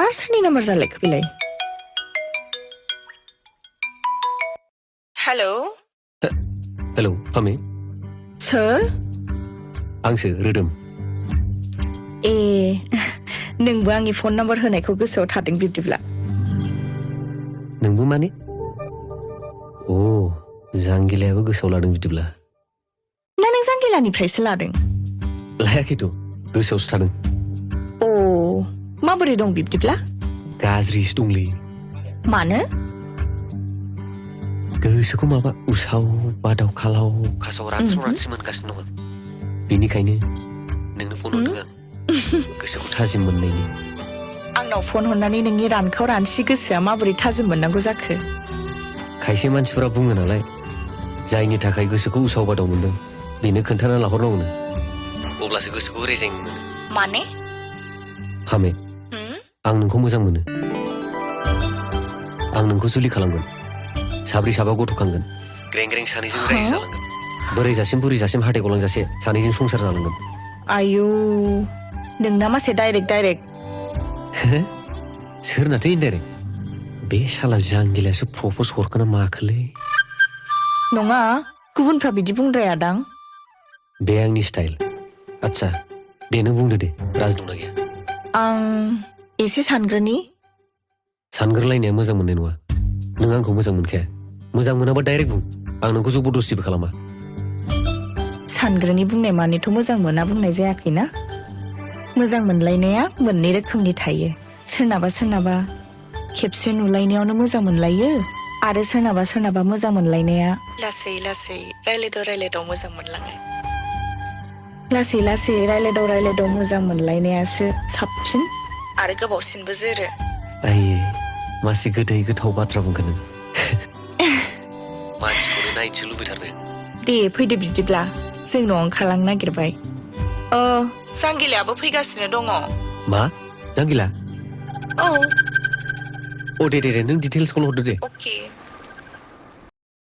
आर सोरनि नाम्बार जालायखो बेलाय? Hello hello फामे सोर? आंसो रोदोम। ए नोंबो आंनि फन नाम्बार होनायखौ गोसोआव थादों बिब्दिब्ला। नोंबो माने? अ जांगिलायाबो गोसोआव लादों बिदिब्ला। ना नों जांगिलानिफ्रायसो लादों? लायाखैथ' गोसोआवसो थादों। अ माबोरै दं बिब्दिब्ला? गाज्रिसो दंलै। मानो? गोसोखौ माबा उसाव बादाव खालाव खासाव रानस्राव रानस्रि मोनगासिनो दं। बेनिखायनो नोंनो फन हरदों आं गोसोखौ थाजिम मोननायनि। आंनाव फन हरनानै नोंनि रानखाव रानसि गोसोआ माबोरै थाजिम मोननांगौ जाखो? खायसे मानसिफोरा बुङो नालाय जायनि थाखाय गोसोखौ उसाव बादाव मोनदों बेनो खोन्थाना लाहरनांगौनो अब्लासो गोसोखौ रेजें मोनो। माने? फामे आं नोंखौ मोजां मोनो। आं नोंखौ जुलि खालामगोन। साब्रै साबा गथ' खांगोन। ग्रें ग्रें सानैजों रायजो जालांगोन। बोरायजासिम बुरैजासिम हाथाय गलांजासे सानैजों संसार जालांगोन। आयौ नोंना मासे डाइरेक्ट। सोरनाथो इनडाइरेक्ट? बे साला जांगिलायासो प्रप'ज हरखोना माखोलै? नङा गुबुनफ्रा बिदि बुंद्रायादां। बे आंनि स्टाइल। आच्छा दे नों बुंदो दे राज दंना गैया? आं एसे सानग्रोनि। सानग्रोलायनाया मोजां मोननाय नङा। नों आंखौ मोजां मोनखाया। मोजां मोनाबा डाइरेक्ट बुं। आं नोंखौ जबरदस्तिबो खालामा। सानग्रोनि बुंनाय मानेथ' मोजां मोना बुंनाय जायाखैना। मोजां मोनलायनाया मोननै रोखोमनि थायो। सोरनाबा खेबसे नुलायनायावनो मोजां मोनलायो आरो सोरनाबा मोजां मोनलायनाया लासै रायलायदाव मोजां मोनलाङो। लासै रायलायदाव मोजां मोनलायनायासो साबसिन आरो गोबावसिनबो जोरो। आइये मासे गोदै गोथाव बाथ्रा बुंखो नों। मानसिखौनो नायनोसो लुबैथारबाय आं। दे फैदो बिब्दिब्ला जों न'आव ओंखारलांनो नागिरबाय। जांगिलायाबो फैगासिनो दङ। मा? जांगिला? औ अ दे नों डिटेल्सखौल' हरदो दे। अके